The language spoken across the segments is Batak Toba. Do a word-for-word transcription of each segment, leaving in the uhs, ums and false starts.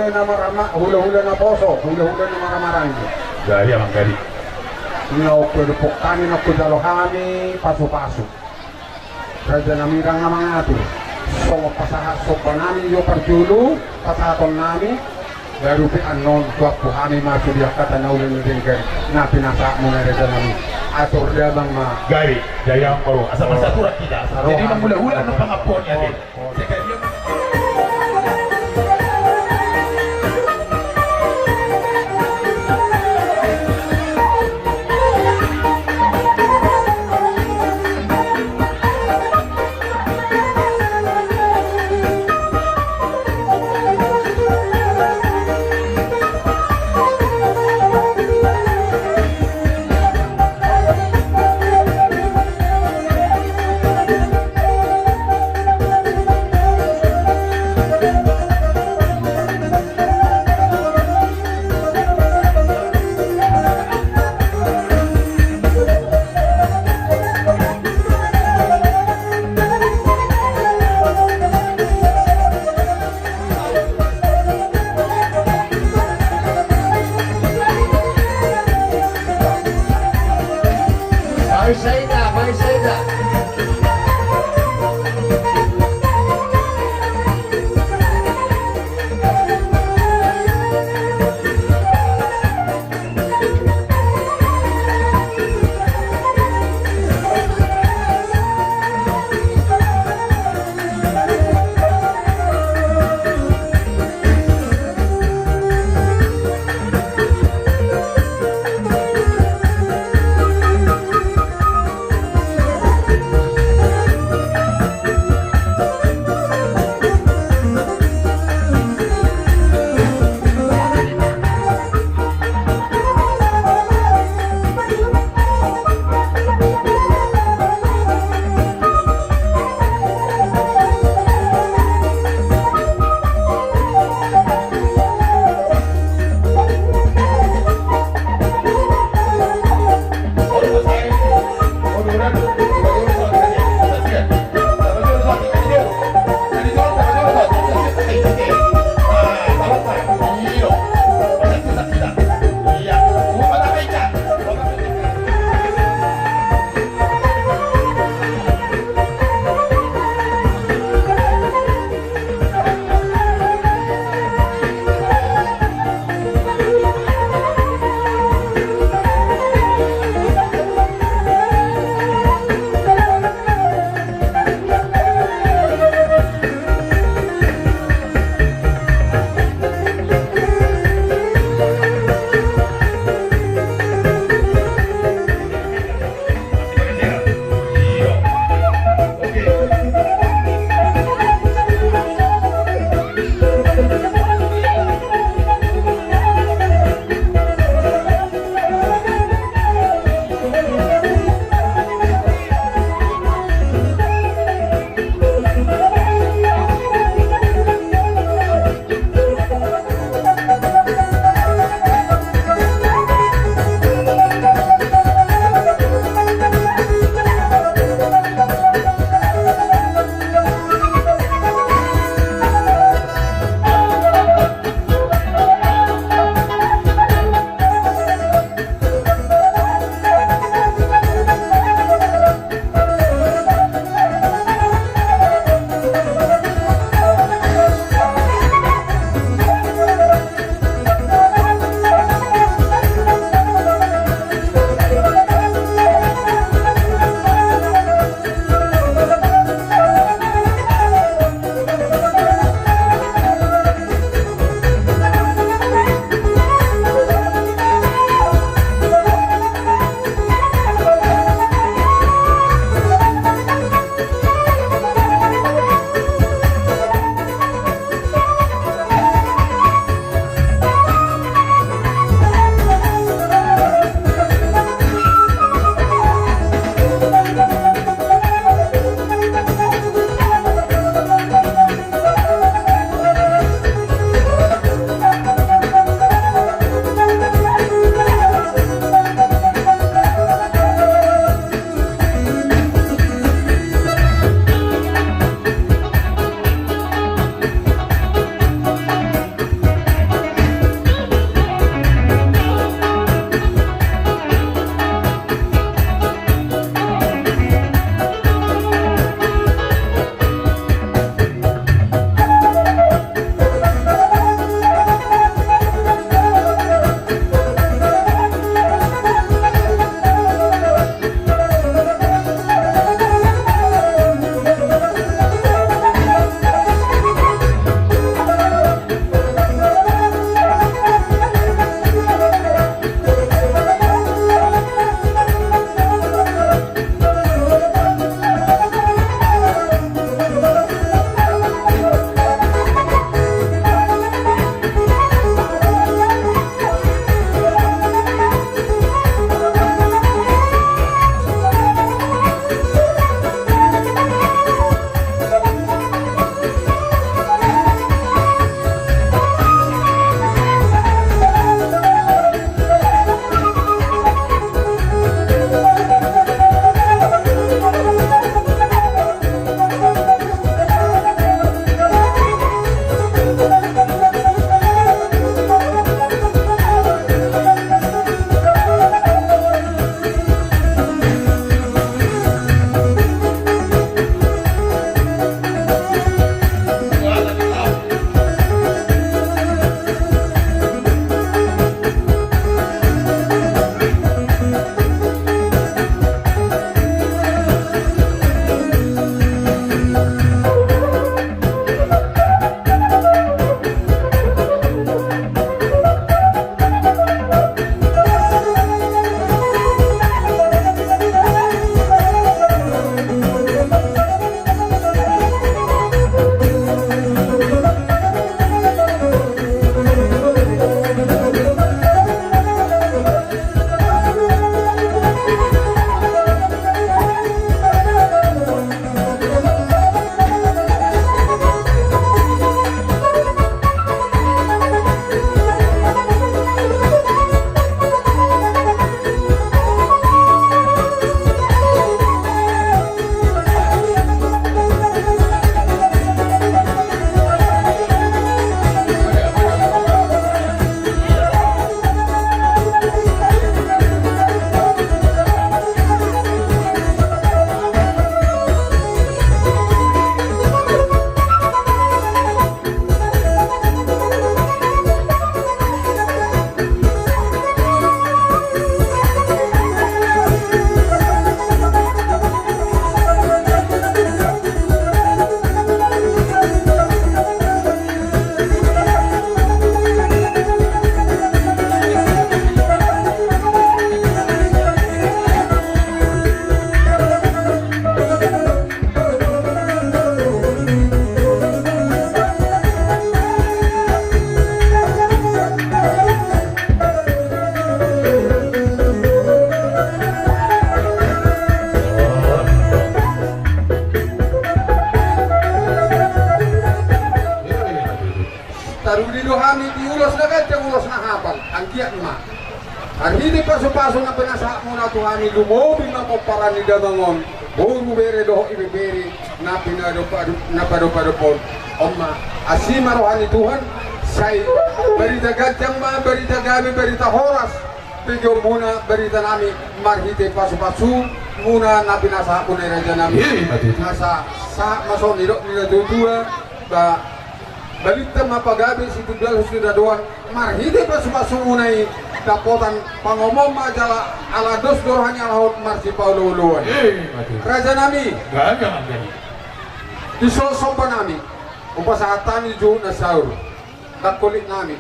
Na marama, hula-hula na poso, hula-hula na marama-rama i. Jadi, amang, jadi. Nga opo dohot hami, nga hujalo hami pasu-pasu. Raja nami, ndang na mangatur. Songon pasahat somba nami jo parjolo, pasahaton nami. Baru pe annon huampu hami ma sude angka na uli ni denggan na pinasahatmuna, raja nami. Atur damang ma. Gari, jaya, amang boru. Asa marsaturak hita. Jadi, amang, hula-hula na pangampuon i ate. Hami di ulos na ganjang, ulos na hapal, anggiat ma marhite pasupasu na pinasahatmuna tu hami, lumobi ma pomparan ni damang on, boru, bere dohot ibebere na pinadopadop, na padopadop on. On ma, asi ma roha ni Tuhan. Sai barita ganjang ma, barita gabe, barita horas, begeonmuna baritanami marhite pasupasumuna na pinasahatmuna i, rajanami. Asa sahat ma songon nidok ni natuatua, ba, balintang ma pagabe, situmbalan sidadoan, marhite pasupasumuna i dapotan pangomoan ma jala ala dos do roha ni halak on marsipaolooloan. Rajanami, dison sombanami, hupasahat hami juhut na saur, dangkolitnami,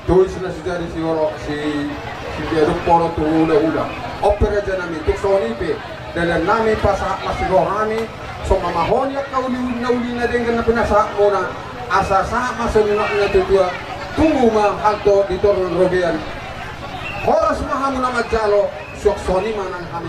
tois na sijari, sioro, si, sitiaduk poro tu hulahula. On pe, rajanami, tung songon i pe dalannami, pasahat ma sirohami, songon mamahoni angka uli na, uli na denggan na pinasahatmuna, asa sahat ma songon nidok ni natuatua, tumbu ma hal tu di toru robean. Horas ma hamu na manjalo, suang songon i ma nang hami.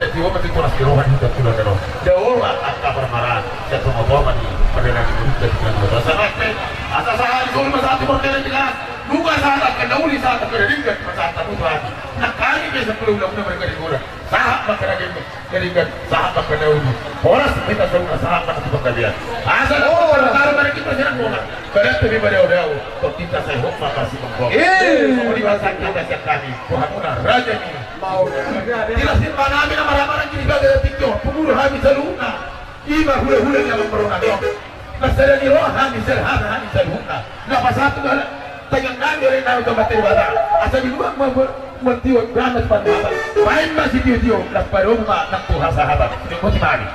Jadi, obat itu ras kerohan kita pulang ke roh. Daola angka parmaraan, dan pengotoman di perdana di murid dan di dalam bahasa Rakyat. Asa sahat di sini, masa hati berdiri di kelas. Buka sahat angka na uli, sahat angka na denggan, masa hati mutu hati. Nah, kami biasa perlu undang-undang mereka di gora. Sahat angka na denggan, na denggan, sahat angka na uli. Horas hita saluhutna, sahat angka na panggabean. Asa na, oh, horas, horas, mari kita serang bola. Kada tapi pada odau, kok kita saya hok maka si mengkok. Eh. Sama di bahasa kita siap kami. Tuhan muna, raja ini. Mau. Di lasin mana kami nama ramaran kini bagai tinggi, pengurus kami saluhutna. Ima hula-hula ni amang marona dong. Masada ni roha ni sel hana hani saluhutna. Na pasatu na tangan nami oleh nami tomat tebata. Asa di luar ma, ma, mantiwa ramas pan mata. Pain ma sitio-tio, na padomu ma nang tu hasahatan. Ini koti mani.